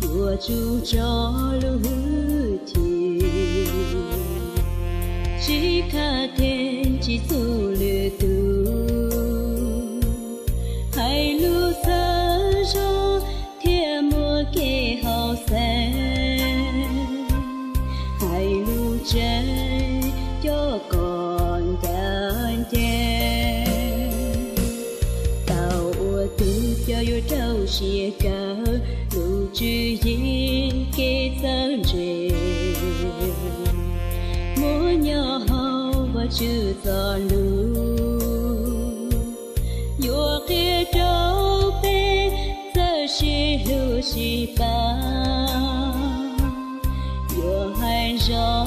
Yuav tsum tso lub hwj chim, tsis kham theej tsis txuj lwm tus, hais lus txawj zoo thiab muaj kev haum xeeb, hais lus tseeb coj kom ncaj ncees. Tau ua tus coj yuav rau siab kawg, lub tswv yim kev txawj ntse, muaj nyob hauv Vajtswv txoj lus, yuav qhia rau peb txawj sib hlub sib pab, yuav hais zoo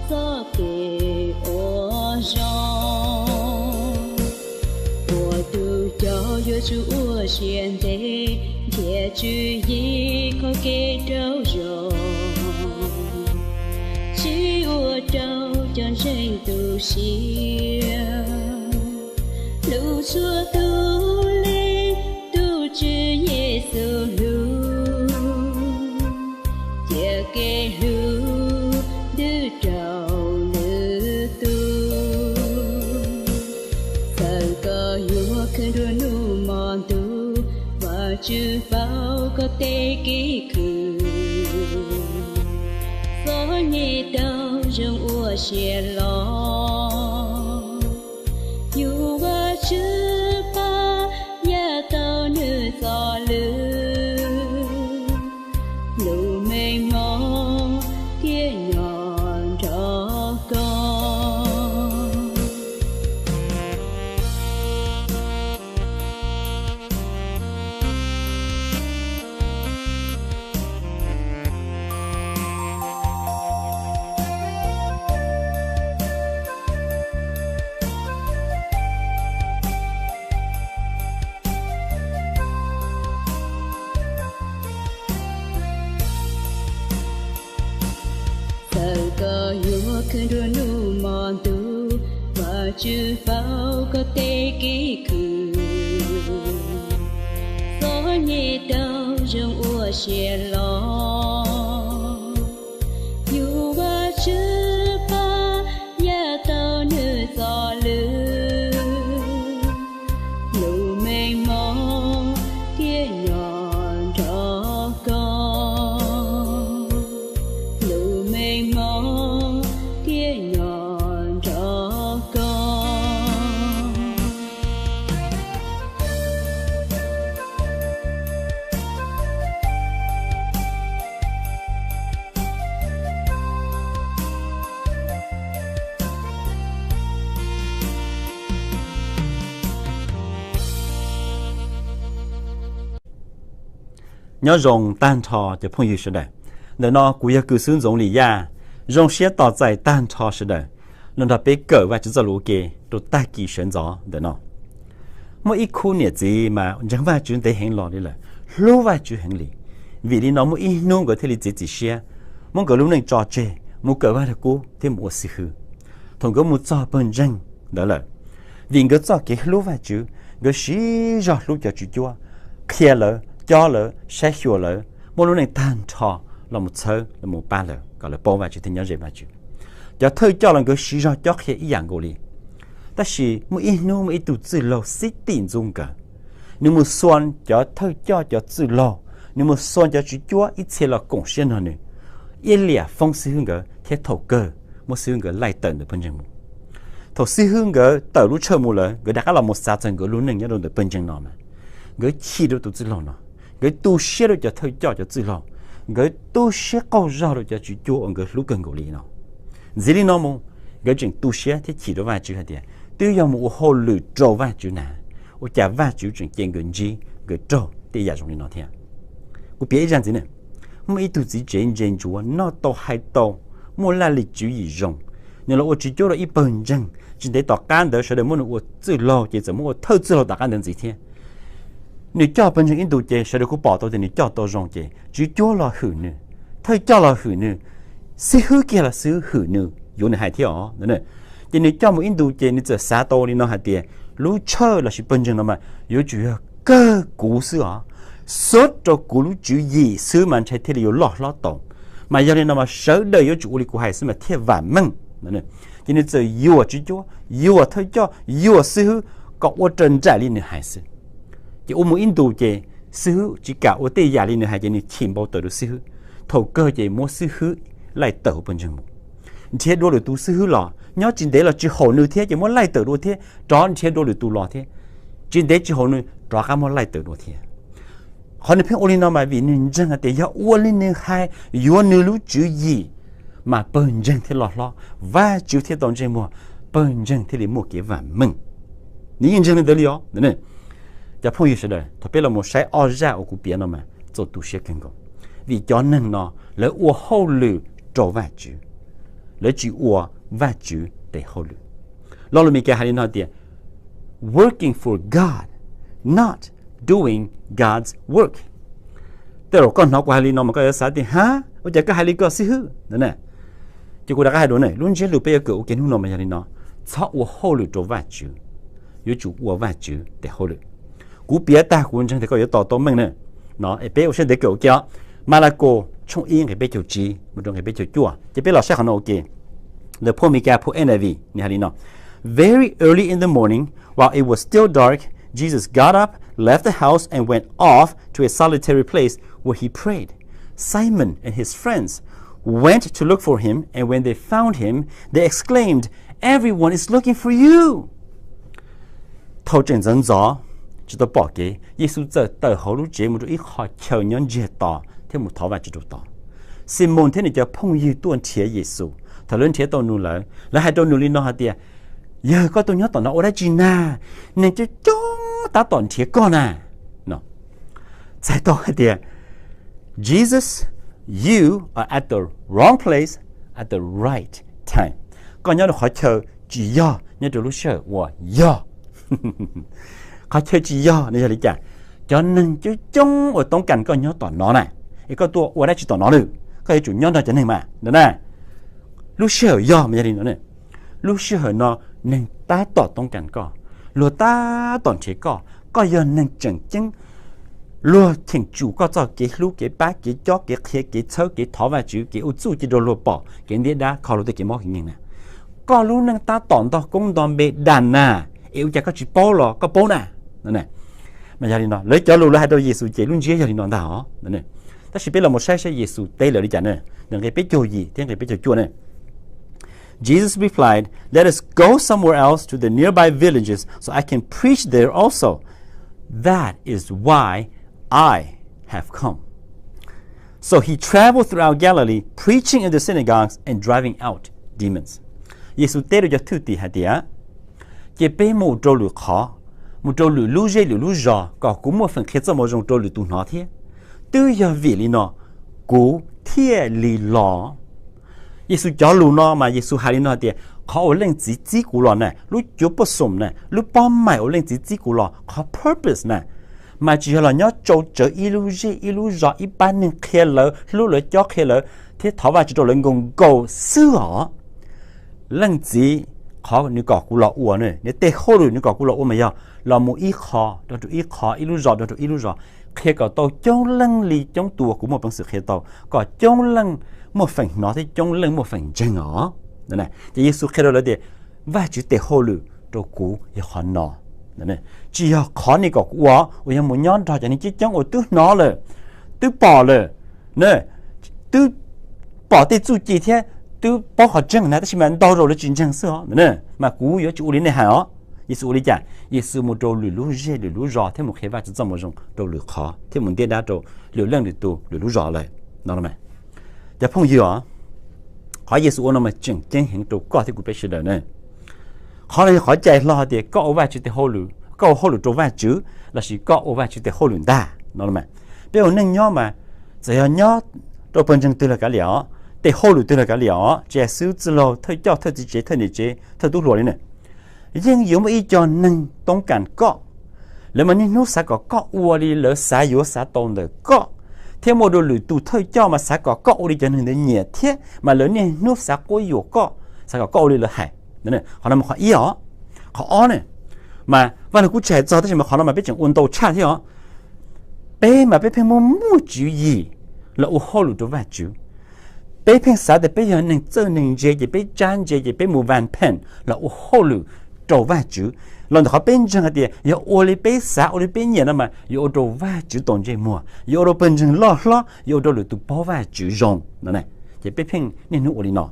txoj kev ua zoo. Ua tus coj yuav tsum ua siab ntev, nrhiav tswv yim qhov kev rau zoo, tsis ua rau cov ntseeg tu siab. Hlub txhua tus li tus Tswv Yexus hlub, cia kev hlub twb rau lwm tus. Txawm koj yuav khwv nruab hnub hmo ntuj, Vajtswv paub koj tej kev khwv. Txom nyem tau zoo ua siab loj, yus Vajtswv pab yav tau nws txoj lus, lus meej mom thiab nyob nrog koj. Txawm koj yuav khwv nruab hnub hmo ntuj, Vajtswv paub koj tej kev khwv. Txom nyem tau zoo ua siab loj, yus Vajtswv pab yav tau nws txoj lus, lus meej mom thiab nyob nrog koj, lus meej mom thiab nyob nrog koj. Nyob zoo tag nrho cov phooj ywg sawv daws. Ntawm no kuv yog kws xwb Ntxoov Lis Yaj, zoo siab tos txais tag nrho sawv daws los nrog peb kawm Vajtswv txoj lus ua ke rau tag kis sawv ntxov ntawm no. Muaj ib khub niam txiv mas ntseeg Vajtswv ntev heev los li lawm, hlub Vajtswv heev li. Vim li no muaj ib hnub nkawd thiaj li txiav txim siab muab nkawd lub neej tso tseg mus kawm Vaj Lug Kub thiab mus ua xib hwb. Thaum nkawd mus txog pawg ntseeg ntawd lawm, vim nkawd txoj kev hlub Vajtswv, nkawd siv zog hlub cov tswv cuab, qhia lawv, cob lawv, saib xyuas lawv, muab lub neej tag nrho los mus txhawb los mus pab lawv kom lawv paub Vajtswv thiab nyob ze Vajtswv. Cov thawj coj los nkawd siv zog cob qhia ib yam nkaus li. Tab sis muaj ib hnub muaj ib tug txwj laug xib tim ntxub nkawd, nws mus xua cov thawj coj cov txwj laug, nws mus xua cov tswv cuab ib txhia los koom siab nrog nws, iab liam foob xib hwb nkawd thiab thaum kawg muab xib hwb nkawd laij tawm ntawm pawg ntseeg mus. Thaum xib hwb nkawd tawm lub tshawj mus lawm, nkawd rov qab los mus xav txog nkawd lub neej nyob rau ntawm pawg ntseeg no mas, nkawd chim rau tus txwj laug no, nkawd tu siab rau cov thawj coj cov txwj laug, nkawd tu siab qaug zog rau cov tswv cuab uas nkawd hlub kawg nkaus li no. Ntxiv li no mus, nkawd tseem tu siab thiab chim rau Vajtswv hais tias twb yog mus ua hauj lwm rau Vajtswv na, ua cas Vajtswv tseem cia nkawd ntsib nkawd raug tej yam zoo li no thiab. Kuv piav ib zaj ntxiv na, muaj ib tug txiv tsev ntse ntsuav noj tau hais tau, muaj laj lim tswv yim zoo, nws los ua tswv cuab rau ib pawg ntseeg. Tsis ntev tom qab ntawd sawv daws muab nws ua txwj laug ces txawm muab ua thawj txwj laug tom qab ntawd ntxiv thiab. Nws coj pawg ntseeg ib ntus ces sawv daws kuj pom tau tias nws coj tau zoo ces tswv cuab los hwm nws, thawj coj los hwm nws, xib hwb kiag los xib hwb hwm nws, yuav nws hais thiab os. Ces nws coj mus ib ntus ces nws txawm xav tau li no hais tias lub tshawj lossis pawg ntseeg no mas yuav tsum yog kawg kuv xwb os, xub rau kuv lub tswv yim xwb mas ntshe thiaj li yuav loj hlob tau. Mas yog li no mas sawv daws yuav tsum ua li kuv hais xwb mas thiaj vam meej. Ces nws txawm yuam tswv cuab, yuam thawj coj, yuam xib hwb kom ua raws nraim li nws hais xwb. Ces ua mus ib ntus ces xib hwb tsis kam ua tej yam li nws hais ces nws chim npau taws rau xib hwb. Thaum kawg ces muab xib hwb laij tawm hauv pawg ntseeg mus. Nrhiav dua lwm tus xib hwb los nyob tsis ntev los tsis haum nws thiab ces muab laij tawm dua thiab rov nrhiav dua lwm tus los thiab. Tsis ntev tsis haum nws rov qab muab laij tawm dua thiab. Qhov nws pheej ua li no mas vim nws ntseeg hais tias yog ua li nws hais, yuav nws lub tswv yim, mas pawg ntseeg thiaj loj hlob, Vajtswv thiaj tau ntsej muag, pawg ntseeg thiaj li muaj kev vam meej. Nws yeej ntseeg li ntawd li os. Cov phooj ywg sawv daws, thaum peb los mus saib ob zaj uas kuv piav no mas txaus tu siab kawg nkaus, vim cov neeg no lawv ua hauj lwm rau Vajtswv, lawv tsis ua Vajtswv tes hauj lwm. Lo lus Meskas hais li no tias working for God, not doing God's work. Tej zaum koj hnov kuv hais li no mas koj yuav xav tias, ha, ua cas koj hais li ko xib hwb? Ces kuv rov qab hais dua ne, lub ntsiab lus peb yuav kawm ua ke hnub no mas yog li no: txhob ua hauj lwm rau Vajtswv, yuav tsum ua Vajtswv tes hauj lwm. Kuv piav tag kuv ntseeg tias koj yuav tos tau meej ne. No es peb ua siab ntev kawm ua ke os. Malakos tshooj ib nqe peb caug tsib mus rau nqe peb caug cuaj, ces peb los saib qhov no ua ke. Lawv phau Meskas phau N I V nws hais li no: Very early in the morning, while it was still dark, Jesus got up, left the house, and went off to a solitary place where he prayed. Simon and his friends went to look for him, and when they found him, they exclaimed, Everyone is looking for you! Thaum tseem ntxov ntxov, tsis tau pom kev, Yexus txawm tawm hauv lub tsev mus rau ib qho chaw nyob ntsiag to thiab mus thov Vajtswv rau tod. Ximoos thiab nws cov phooj ywg tuaj nrhiav Yexus. Thaum lawv nrhiav tau nws lawm, lawv hais rau nws li no hais tias, Yawg, koj tuaj nyob tom no ua dab tsi na? Neeg coob coob tab tom nrhiav koj na. Txhais tau hais tias, Jesus, you are at the wrong place at the right time. Koj nyob rau qhov chaw tsis yog, nyob rau lub sij hawm uas yog. Qhov chaw tsis yog no yog li cas? Cov neeg coob coob uas toob kas koj nyob tom no na, es koj tuaj ua dab tsi tom no lawm? Koj yuav tsum nyob nrog cov neeg mas no na. Lub sij hawm yog mas yog li no, lub sij hawm no neeg tab tom toob kas koj, luag tab tom nrhiav koj, koj yog neeg tseem ceeb. Luag cheem tsum koj txoj kev hlub, kev pab, kev cob, kev qhia, kev txhawb, kev thov Vajtswv, kev ua txuj ci rau luag pom, kev ntiab dab, kho luag tej kev mob kev nkeeg na. Koj lub neej tab tom nto koob nto npe das na, es ua cas koj tsis paub los koj paub na. Mas yog li no lawv cov lus lawv hais rau Yexus ces lub ntsiab yog li no ntag os. Tab sis peb los mus saib saib Yexus teb lawv li cas na, nqe peb caug yim thiab nqe peb caug cuaj na. Jesus replied, Let us go somewhere else to the nearby villages so I can preach there also. That is why I have come. So he traveled throughout Galilee, preaching in the synagogues and driving out demons. Yexus teb rau cov thwj tim hais tias, Ces peb mus rau lwm qhov, mus rau lwm lub zej lwm lub zos kom kuv muaj feem qhia txoj moo zoo rau lwm tus hnov thiab. Twb yog vim li no kuv thiaj li los. Yexus cov lus no mas Yexus hais li no tias, Qhov uas Leej Txiv txib kuv los na, lub cuab pob xoom na, lub pob maim uas Leej Txiv txib kuv los, qhov purpose na, mas tsis yog los nyob tsau tsawv ib lub zej ib lub zos ib pab neeg qhia lawv, hlub lawv, cob qhia lawv thiab thov Vajtswv rau lawv nkaus nkaus xwb os. Leej Txiv, qhov nws kom kuv los ua na, nws tej hauj lwm nws kom kuv los ua mas yog los mus ib qho rau ib qho, ib lub zos rau ib lub zos, qhia kom tau coob leej li coob tus uas kuv muaj peev xwm qhia tau, kom coob leej muaj feem hnov thiab coob leej muaj feem ntseeg os. Ces Yexus qhia rau lawv tias, Vajtswv tes hauj lwm rau kuv yog qhov no. Tsis yog qhov nej kom kuv ua uas yog mus nyob nrog cov neeg coob coob uas twb hnov lawm, twb pom lawm, twb pom tej txuj ci thiab twb paub qhov tseeb na, tab sis mas ntau zaus lawv tsis ntseeg xwb os. Mas kuv yuav tsis ua li nej hais os. Yexus ua li cas? Yexus mus rau lwm lub zej lwm lub zos thiab mus qhia Vajtswv txoj moo zoo rau lwm qhov thiab mus ntiab dab rau lwm leej lwm tus lwm lub zos lawm no. Cov phooj ywg os, qhov Yexus ua no mas tseem ceeb heev rau koj thiab kuv peb sawv daws ne. Qhov no yog qhov cai hlo hais tias koj ua Vajtswv tes hauj lwm, koj ua hauj lwm rau Vajtswv lossis koj ua Vajtswv tes hauj lwm ntag no. Peb ua neej nyob mas txawm yog nyob rau pawg ntseeg twg los kav liam os, tes hauj lwm twg los kav liam os, tsis hais xib hwb, txwj laug, thawj coj, thawj txiv tsev, thawj niam tsev, thawj tub hluas li na, yeej yuav muaj ib co neeg toob kas koj. Lawv mas niaj hnub xav kom koj ua li lawv xav yuav xav tau ntawm koj, thiab muaj dua lwm tus thawj coj mas xav kom koj ua li cov neeg ntawd nyiam thiab mas lawv niaj hnub xav quab yuam koj, xav kom koj ua li lawv hais. Qhov no mas qhov ib os. Qhov ob ne, mas Vaj Lug Kub tsis hais txog tab sis mas qhov no mas peb tseem ua ntau tshaj thiab os. Peb mas peb pheej muaj muaj tswv yim los ua hauj lwm rau Vajtswv. Peb pheej xav tias peb yog neeg txawj neeg ntse ces peb tsab ntse ces peb mus vas pheej los ua hauj lwm rau Vajtswv. Los ntawm qhov peb ntseeg hais tias yog ua li peb xav ua li peb nyiam no mas yuav ua rau Vajtswv tau ntsej muag, yuav ua rau pawg ntseeg loj hlob, yuav ua rau lwm tus paub Vajtswv zoo no. Ces peb pheej niaj hnub ua li no.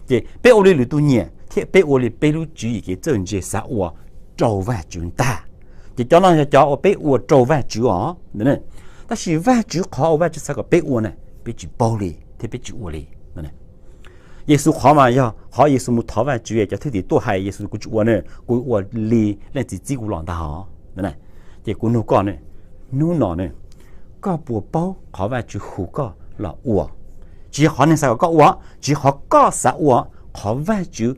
Ces peb ua li lwm tus nyiam thiab peb ua li peb lub tswv yim kev txawj ntse xav ua rau Vajtswv ntag. Ces cov no yog cov uas peb ua rau Vajtswv os. Tab sis Vajtswv qhov uas Vajtswv xav kom peb ua na, peb tsis paub li thiab peb tsis ua li. Yexus qhov mas yog qhov Yexus mus thov Vajtswv, cov thwj tim tuaj hais Yexus, kuv tsis ua na, kuv ua li leej txiv txib kuv los ntag os. Ces kuv nug koj ne, hnub no ne, koj puas paub qhov Vajtswv hu koj los ua? Tsis yog qhov neeg xav kom koj ua, tsis yog qhov koj xav ua, qhov Vajtswv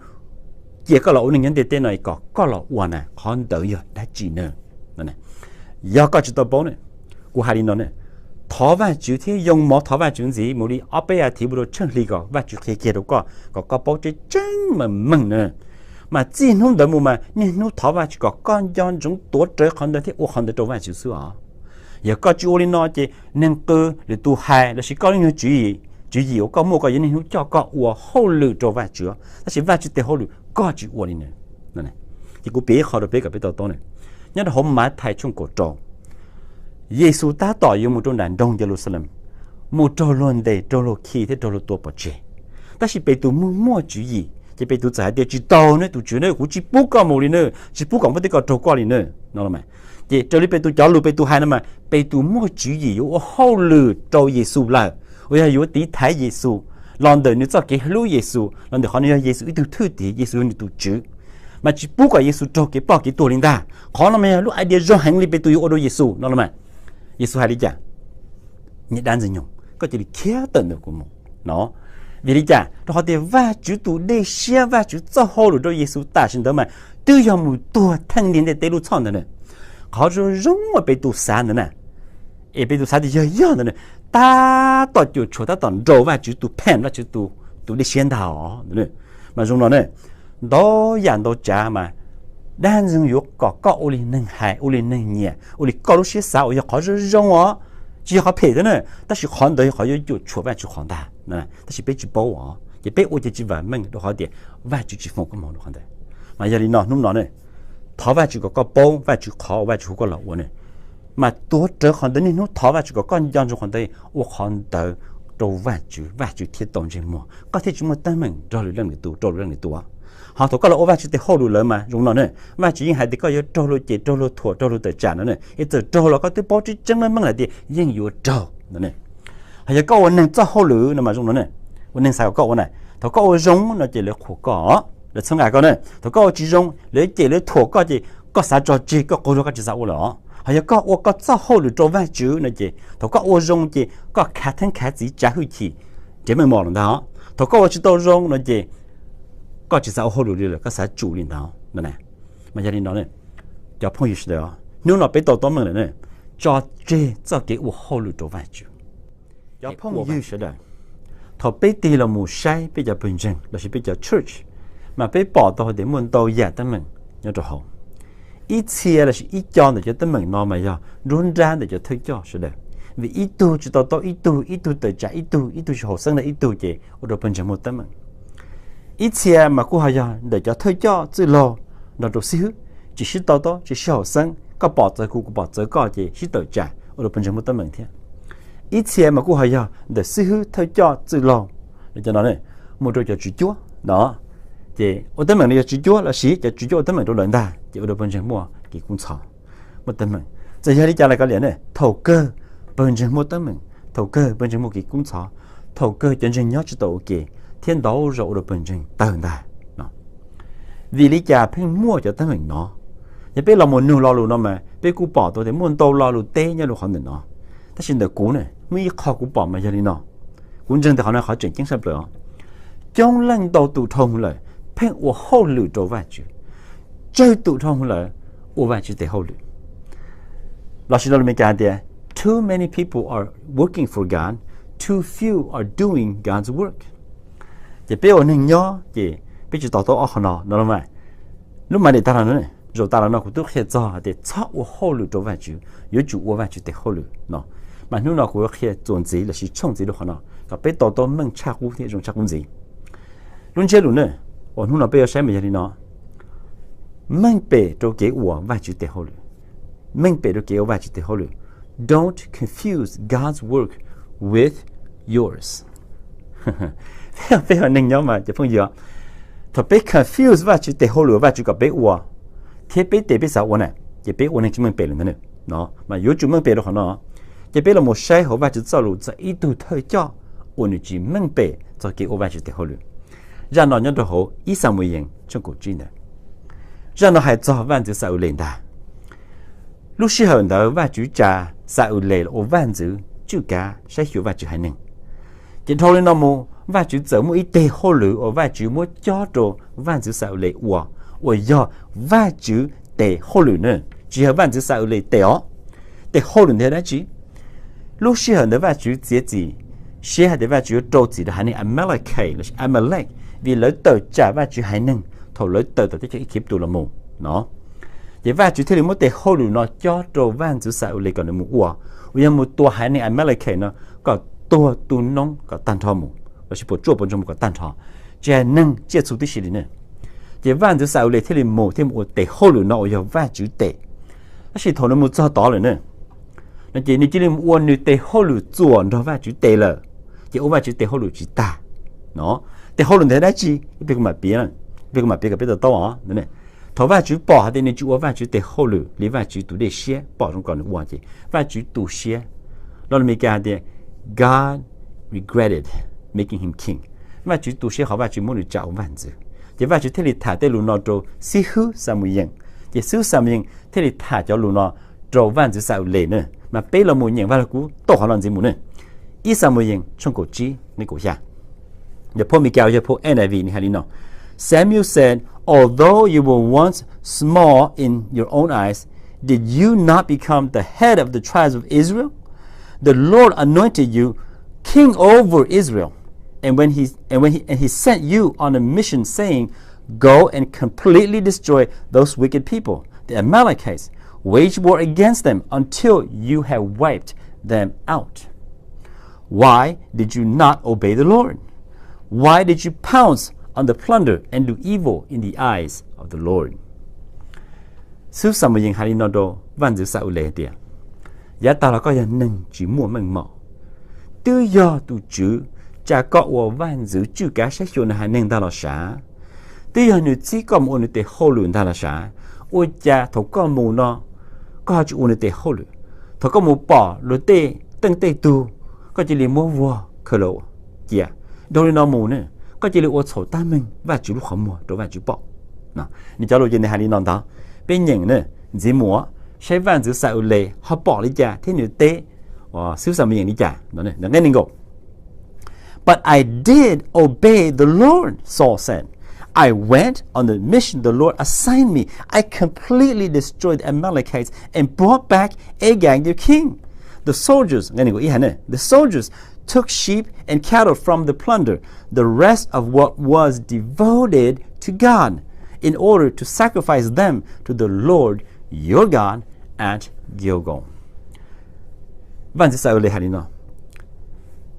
cia koj los ua neeg nyob ntiaj teb no kom koj los ua na, qhov ntawd yog dab tsi na? Yog koj tsis tau paub ne, kuv hais li no ne, thov Vajtswv thiab yoo mov thov Vajtswv ntxiv mus li ob peb as thiv mus rau tsheej hli kom Vajtswv qhia kiag rau koj kom koj paub tseeb tseeb meej meej na. Mas txij hnub ntawd mus mas niaj hnub thov Vajtswv kom koj nco ntsoov tuav rawv qhov ntawd thiab ua qhov ntawd rau Vajtswv xwb os. Yog koj tsis ua li no ces neeg qw, lwm tus hais lossis koj lub nyuag tswv yim, tswv yim uas koj muaj koj yuav niaj hnub coj koj ua hauj lwm rau Vajtswv, tab sis Vajtswv tes hauj lwm koj tsis ua li na. Ces kuv piav ib qho rau peb kom peb to taub na. Nyob rau hauv Mathais tshooj kaum rau, Yexus tab tom yuav mus rau nram nroog Yeluxalees, mus raug luag ntes, raug luag khi thiab raug luag tua pov tseg. Tab sis Petus muaj muaj tswv yim ces Petus txawm hais tias, tsis tau ne tus Tswv ne, kuv tsis pub koj mus li na, tsis pub kom npua teb ko raug koj li na, no los mas. Ces raws li Petus cov lus Petus hais no mas Petus muaj tswv yim yuav ua hauj lwm rau Yexus lawm, uas yog yuav tiv thaiv Yexus los ntawm nws txoj kev hlub Yexus, los ntawm qhov nws yog Yexus ib tug thwj tim, Yexus yog nws tus Tswv, mas tsis pub kom Yexus raug kev ploj kev tuag li ntag. Qhov no mas yog lub idea zoo heev li Petus yuav ua rau Yexus no los mas. Yexus hais li cas? Niag dab ntxwg nyoog, koj cia li khiav tawm ntawm kuv mus no. Vim li cas? Rau qhov tias Vajtswv tus dej siab, Vajtswv txoj hauj lwm rau Yexus tam sim ntawd mas twb yog mus tuag theej niag ntiaj teb lub txhoj ntawd na. Qhov zoo zoo uas Petus xav ntawd na, es Petus xav tias yog yog ntawd na, tab tom cuam tshuam tab tom nraus Vajtswv tus phem, Vajtswv tus dej siab ntag os. Mas zoo no ne, ntau yam ntau tsav mas dab ntxwg nyoog yuav kom koj ua li neeg hais, ua li neeg nyiam, ua li koj lub siab xav uas yog qhov zoo zoo os, tsis yog qhov phem thiab na, tab sis qhov ntawd yog qhov yuav cuam tshuam Vajtswv qhov ntag. Tab sis peb tsis paub os, ces peb ua ces tsis vam meej rau qhov tias Vajtswv tsis foom koob hmoov rau qhov ntawd. Mas yog li no hnub no ne, thov Vajtswv kom koj paub Vajtswv qhov uas Vajtswv hu koj los ua ne, mas tuav rawv qhov ntawd, niaj hnub thov Vajtswv kom koj nco ntsoov qhov ntawd, ua qhov ntawd rau Vajtswv, Vajtswv thiaj tau ntsej muag, koj thiaj tsis muaj teeb meem nrog lwm leej lwm tus, rau lwm leej lwm tus. Ho thaum koj los ua Vajtswv tes hauj lwm lawm mas zoo no ne, Vajtswv yeej hais tias koj yuav raug luag cem, raug luag thuam, raug luag tawm tsam no ne, es txawm raug los koj twb paub tseeb tseeb meej meej lawm tias yeej yuav raug no ne. Ho yog koj ua neeg txoj hauj lwm no mas zoo no ne, ua neeg xav kom koj ua na, thaum koj ua zoo no ces lawv qhuas koj, lawv txhawb nqa koj na. Thaum koj ua tsis zoo, lawv cem lawv thuam koj ces koj xav tso tseg, koj qaug zog, koj tsis xav ua lawm os. Ho yog koj ua koj txoj hauj lwm rau Vajtswv no ces thaum koj ua zoo ces koj khav theeb khav txiv, tsav hwj chim, nrhiav meej mom lawm ntag os. Thaum koj ua tsis tau zoo no ces koj tsis xav ua hauj lwm li lawm, koj xav tsum li ntag. Mas yog li no, cov phooj ywg sawv daws, hnub no peb tau teeb meem lawm ne, tso tseg txoj kev ua hauj lwm rau Vajtswv. Cov phooj ywg sawv daws, thaum peb tig los mus saib peb cov pawg ntseeg lossis peb cov church, mas peb pom tau hais tias muaj ntau yam teeb meem nyob rau hauv. Ib txhia lossis ib co ntawm cov teeb meem no mas yog nruab nrab ntawm cov thawj coj sawv daws, vim ib tug tsis to taub ib tug, ib tug tawm tsam ib tug, ib tug tsis haum xeeb rau ib tug ces ua rau pawg ntseeg muaj teeb meem. Ib txhia mas kuj ho yog ntawm cov thawj coj txwj laug nrog rau xib hwb tsis sib to taub, tsis sib haum xeeb, koj pom txawv kuv, kuv pom txawv koj ces sib tawm tsam ua rau pawg ntseeg muaj teeb meem thiab. Ib txhia mas kuj ho yog ntawm xib hwb, thawj coj, txwj laug, cov no ne, mus rau cov tswv cuab no, ces ua teeb meem rau cov tswv cuab lossis cov tswv cuab ua teeb meem rau lawv ntag ces ua rau pawg ntseeg muaj kev kub ntxhov, muaj teeb meem. Txawm yog li cas los kav liam ne, thaum kawg pawg ntseeg muaj teeb meem, thaum kawg pawg ntseeg muaj kev kub ntxhov, thaum kawg cov ntseeg nyob tsis tau ua ke thiab ntau zaus ua rau pawg ntseeg tawg ntag. Vim li cas pheej muaj cov teeb meem no? Yog peb los mus nug lo lus no mas peb kuj pom tau tias muaj ntau lo lus teb nyob rau qhov ntawm no. Tab sis ntawm kuv ne, muaj ib qho kuv pom mas yog li no. Kuv ntseeg tias qhov no qhov tseem ceeb tshaj plaws os. Coob leej ntau tus dhau hwv lawm, pheej ua hauj lwm rau Vajtswv, tsawg tus dhau hwv lawm ua Vajtswv tes hauj lwm. Los sis lo lus Meskas hais tias, too many people are working for God, too few are doing God's work. Ces peb ua neeg nyob ces peb tsis to taub ob qho no no los mas, lub mas daim tag los no, Zaum tas los no kuv twb qhia txog hais tias txhob ua hauj lwm rau Vajtswv, yuav tsum ua Vajtswv tes hauj lwm no. Mas hnub no kuv yuav qhia txuas ntxiv lossis tshooj ntxiv rau qhov no kom peb to taub meej tshaj qub thiab zoo tshaj qub ntxiv. Lub ntsiab lus ne, uas hnub no peb yuav saib mas yog li no: meej pem rau kev ua Vajtswv tes hauj lwm. Meej pem rau kev ua Vajtswv tes hauj lwm. Don't confuse God's work with yours. Peb yog neeg nyob mas cov phooj ywg, thaum peb confuse Vajtswv tes hauj lwm Vajtswv kom peb ua thiab peb tes peb xav ua na, ces peb ua neeg tsis meej pem lawm ntag no. Mas yuav tsum meej pem rau qhov no. Ces peb los mus saib hauv Vajtswv txoj lus txog ib tug thawj coj uas nws tsis meej pem txog kev ua Vajtswv tes hauj lwm. Zaj no nyob rau hauv ib Xamuyees tshooj kaum tsib ntawd. Zaj no hais txog vaj ntxwv Xa-ules ntag. Lub sij hawm ntawd Vajtswv tsa Xa-ules los ua vaj ntxwv tswj kav saib xyuas Vajtswv haiv neeg. Ces dhau li no mus Vajtswv txawm muaj ib tes hauj lwm uas Vajtswv muab cob rau vaj ntxwv Xa-ules ua, uas yog Vajtswv tes hauj lwm na, tsis yog vaj ntxwv Xa-ules tes os. Tes hauj lwm ntawd dab tsi? Lub sij hawm ntawd Vajtswv txiav txim siab hais tias Vajtswv yuav rau txim rau haiv neeg Amalekes lossis Amalek vim lawv tawm tsam Vajtswv haiv neeg thaum lawv tawm tom teb chaws Ikiptus los mus no. Ces Vajtswv thiaj li muab tes hauj lwm no cob rau vaj ntxwv Xa-ules kom nws mus ua, uas yog mus tua haiv neeg Amalekes no kom tuag tu noob kom tag nrho mus, lossis puas tsuaj puas ntsoog mus kom tag nrho, tsis hais neeg tsiaj txhu tib si li ne. Ces vaj ntxwv Xa-ules thiaj li mus thiaj mus ua tes hauj lwm no uas yog Vajtswv tes. Tab sis thaum nws mus txog tod lawm ne, no ces nws cia li mus ua nws tes hauj lwm txuam nrog Vajtswv tes lawm, ces ua Vajtswv tes hauj lwm tsis tag no. Tes hauj lwm ntawd dab tsi? Peb kuv mam piav, peb kuv mam piav kom peb to taub os. Thaum Vajtswv pom hais tias nws tsis ua Vajtswv tes hauj lwm li Vajtswv tus dej siab pom zoo kom nws ua ces Vajtswv tu siab. Lo lus Meskas hais tias, God regretted making him king. Vajtswv tu siab qhov Vajtswv muab nws tsa ua vaj ntxwv. Ces Vajtswv thiaj li tham tej lus no rau xib hwb Xamuyees. Ces xib hwb Xamuyees thiaj li tham cov lus no rau vaj ntxwv Xa-ules na. Mas peb los mus nyeem Vaj Lug Kub tau qhov no ntxiv mus ne. Ib Xamuyees tshooj kaum tsib nqe kaum xya. Yog phau Meskas, yog phau N I V nws hais li no: Samuel said, "Although you were once small in your own eyes, did you not become the head of the tribes of Israel? The Lord anointed you king over Israel, and when he and when he and he sent you on a mission, saying, 'Go and completely destroy those wicked people, the Amalekites. Wage war against them until you have wiped them out.' Why did you not obey the Lord? Why did you pounce on the plunder and do evil in the eyes of the Lord?" Xib hwb Xamuyees hais li no rau vaj ntxwv Xa-ules hais tias, yav tag los koj yog neeg tsis muaj meej mom, twb yog tus Tswv tsa koj ua vaj ntxwv tswj kav saib xyuas nws haiv neeg ntag los sav, twb yog nws txib koj mus ua nws tes hauj lwm ntag los sav, ua cas thaum koj mus no koj ho tsis ua nws tes hauj lwm? Thaum koj mus pom luag tej teej tej tug, koj cia li muab vuag khaws los cia. Dhau li no mus ne, koj cia li ua txhaum tab meeg Vajtswv lub qhov muag rau Vajtswv pom. Nws cov lus ces nws hais li no ntag. Peb nyeem ne, ntxiv mus saib vaj ntxwv Xa-ules ho pom li cas thiab nws teb xib hwb Xamuyees li cas. Nqe nees nkaum. "But I did obey the Lord," Saul said. "I went on the mission the Lord assigned me. I completely destroyed the Amalekites and brought back Agag, their king. The soldiers, nqe nees nkaum ib hais, the soldiers took sheep and cattle from the plunder, the rest of what was devoted to God, in order to sacrifice them to the Lord your God at Gilgal." Vaj ntxwv Xa-ules hais li no: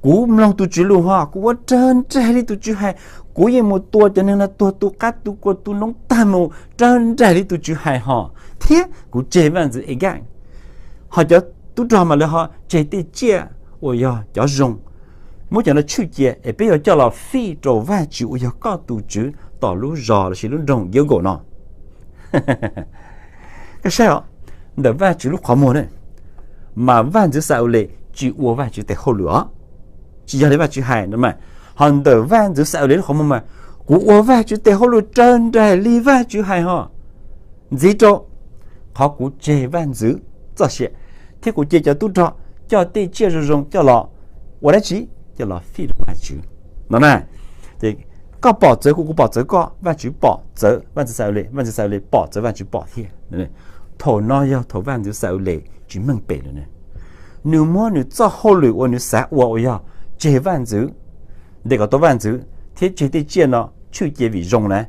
Kuv mloog tus Tswv lus ho kuv ua raws nraim li tus Tswv hais. Kuv yeej mus tua cov neeg no tuag tu qab tu kua tu noob tag mus raws nraim li tus Tswv hais ho, thiab kuv tseg vaj ntxwv Agag. Ho cov tub rog mas lawv ho tseg tej tsiaj uas yog cov zoo, muab cov no tshwj cia es peb yuav coj los fij rau Vajtswv uas yog koj tus Tswv tom lub zos lossis lub nroog Gilgal no. Koj saib os, ntawm Vajtswv lub qhov muag ne, mas vaj ntxwv Xa-ules tsis ua Vajtswv tes hauj lwm os. Tsis yog li Vajtswv hais no mas, ho ntawm vaj ntxwv Xa-ules lub qhov muag mas, kuv ua Vajtswv tes hauj lwm raws nraim li Vajtswv hais ho. Ntxiv rau qhov kuv tseg vaj ntxwv txoj sia, thiab kuv cia cov tub rog coj tej tsiaj zoo zoo coj los ua dab tsi? Coj los fij rau Vajtswv no na. Ces koj pom txawv kuv, kuv pom txawv koj, Vajtswv pom txawv vaj ntxwv Xa-ules, vaj ntxwv Xa-ules pom txawv Vajtswv pom thiab. Thaum no yog thaum vaj ntxwv Xa-ules tsis meej pem lawm. Nws muab nws txoj hauj lwm uas nws xav ua uas yog tseg vaj ntxwv, ntes kom tau vaj ntxwv thiab tseg tej tsiaj no tshwj cia vim zoo na,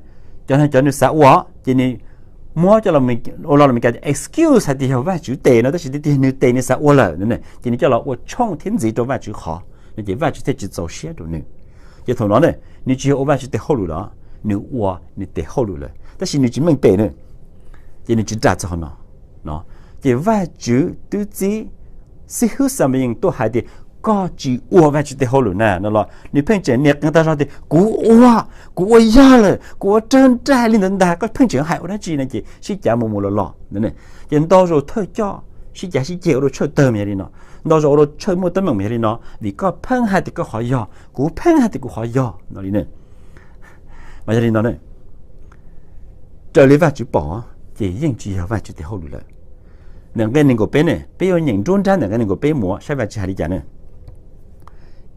cov no cov nws xav ua ces nws muab coj los ua los Meskas tias excuse hais tias yog Vajtswv tes no, tab sis tiag tiag nws tes nws xav ua lawm no, ces nws coj los ua tshooj thiab ntxiv rau Vajtswv qhov no ces Vajtswv thiaj tsis txaus siab rau nws. Ces thaum no ne, nws tsis yog ua Vajtswv tes hauj lwm los, nws ua nws tes hauj lwm lawm tab sis nws tsis meej pem na, ces nws tsis ras txog qhov no no. Ces Vajtswv twb txib xib hwb Xamuyees tuaj hais tias koj tsis ua Vajtswv tes hauj lwm na no los nws pheej tseem nias qees tag zog tias kuv ua, kuv ua yog lawm, kuv ua raws nraim li ntawd ntag, koj pheej tseem hais ua dab tsi no ces sib cav mus mus los los. Ces ntau zaus thawj coj sib cav sib ceg ua rau tshaw tawg mas yog li no, ntau zaus ua rau tshaw muaj teeb meem mas yog li no, vim koj pheej hais tias koj qhov yog, kuv pheej hais tias kuv qhov yog no li. Mas yog li no, raws li Vajtswv pom ces yeej tsis yog Vajtswv tes hauj lwm lawm. Ntawm nqe nees nkaum peb ne, peb yuav nyeem nruab nrab ntawm nqe nees nkaum peb mus saib Vajtswv hais li cas ne.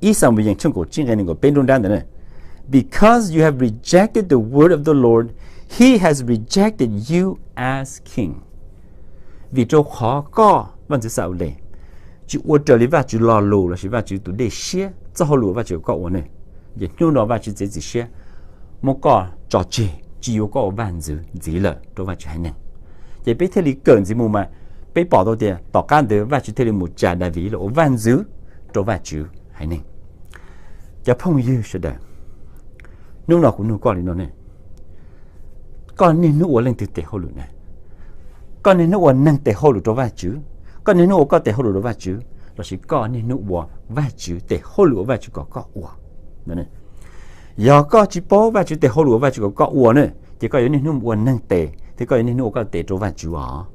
Ib Xamuyees tshooj kaum tsib nqe nees nkaum peb nruab nrab ntawd ne, Because you have rejected the word of the Lord, he has rejected you as king. Vim rau qhov koj vaj ntxwv Xa-ules tsis ua raws li Vajtswv lo lus lossis Vajtswv tus dej siab txoj hauj lwm uas Vajtswv kom koj ua ne, ces hnub no Vajtswv txiav txim siab muab koj tso tseg tsis yuav koj ua vaj ntxwv ntxiv lawm rau Vajtswv haiv neeg. Ces peb thiaj li kawm ntxiv mus mas peb pom tau tias tom qab ntawd Vajtswv thiaj li mus tsa Daviv los ua vaj ntxwv rau Vajtswv haiv neeg. Cov phooj ywg sawv daws, hnub no kuv nug koj li no ne, koj niaj hnub ua leej twg tes hauj lwm na? Koj niaj hnub ua neeg tes hauj lwm rau Vajtswv, koj niaj hnub ua koj tes hauj lwm rau Vajtswv, lossis koj niaj hnub ua Vajtswv tes hauj lwm uas Vajtswv kom koj ua? Yog koj tsis paub Vajtswv tes hauj lwm uas Vajtswv kom koj ua ne, ces koj yuav niaj hnub ua neeg tes thiab koj yuav niaj hnub ua koj tes rau Vajtswv os.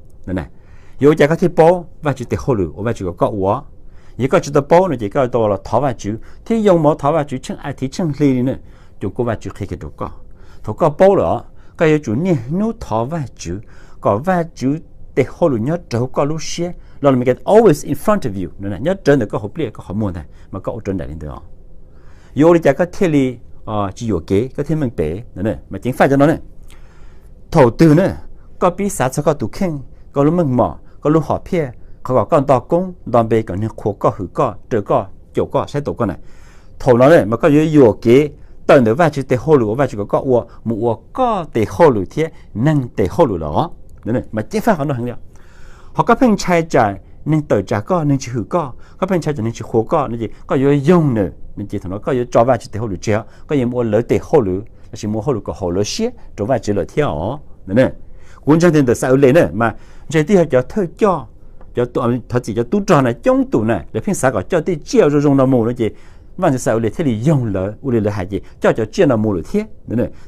Yuav ua cas koj thiaj paub Vajtswv tes hauj lwm uas Vajtswv kom koj ua? Yog koj tsis tau paub no ces koj tau los thov Vajtswv thiab yoo mov thov Vajtswv tsheej a thiv tsheej hli li na, cuag koj Vajtswv qhia kiag rau koj. Thaum koj paub lawm os, koj yuav tsum niaj hnub thov Vajtswv kom Vajtswv tes hauj lwm nyob rawv koj lub siab los, always in front of you, nyob rawv ntawm koj hauv pliaj koj qhov muag ntag mas koj ua raws nraim li ntawd os. Yuav ua li cas koj thiaj li tsis yuam kev koj thiaj meej pem? Mas ceev faj cov no ne. Thaum twg na koj pib xav txog koj tus kheej, koj lub meej mom, koj lub hom phiaj, qhov kom koj nto koob nto npe kom neeg qhuas koj hwm koj raws koj caum koj saib taus koj na, thaum no ne mas koj yuav yuam kev tawm ntawm Vajtswv tes hauj lwm uas Vajtswv kom koj ua mus ua koj tes hauj lwm thiab neeg tes hauj lwm lawm. Mas ceev faj qhov no heev li. Ho koj pheej ntshai tsam neeg tawm tsam koj, neeg tsis hwm koj, koj pheej ntshai tsam neeg tsis qhuas koj no ces koj yuav yoog nws no ces thaum no koj yuav tso Vajtswv tes hauj lwm tseg, koj yuav mus ua lawv tes hauj lwm lossis mus ua hauj lwm kom haum lawv siab rau Vajtswv lawm thiab os. Kuv ntseeg tias ntawm Xa-ules na mas ntshe twb yog cov thawj coj, thov txim, cov tub rog na coob tus na lawv pheej xav kom coj tej tsiaj zoo zoo no mus no ces vaj ntxwv Xa-ules thiaj li yoog lawv ua li lawv hais ces coj cov tsiaj no mus lawm thiab.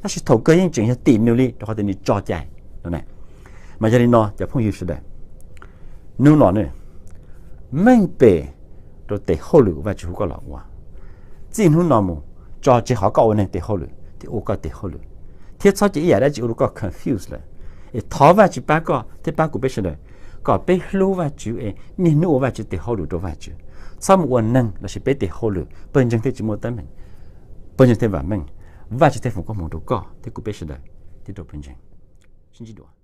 Tab sis thaum kawg yeej tseem yog tim nws li rau qhov tias nws tso cai no. Mas yog li no cov phooj ywg sawv daws, hnub no ne, meej pem rau tes hauj lwm uas Vajtswv hu koj los ua. Txij hnub no mus, tso tseg qhov koj ua neeg tes hauj lwm thiab ua koj tes hauj lwm, thiab txhob cia ib yam dab tsi ua rau koj confuse lawm. Es thov Vajtswv pab koj thiab pab kuv peb sawv daws kom peb hlub Vajtswv es niaj hnub ua Vajtswv tes hauj lwm rau Vajtswv, txhob mus ua neeg lossis peb tes hauj lwm pawg ntseeg thiaj tsis muaj teeb meem, pawg ntseeg thiaj vam meej, Vajtswv thiaj foom koob hmoov rau koj thiab kuv peb sawv daws thiab rau pawg ntseeg. Sib ntsib dua.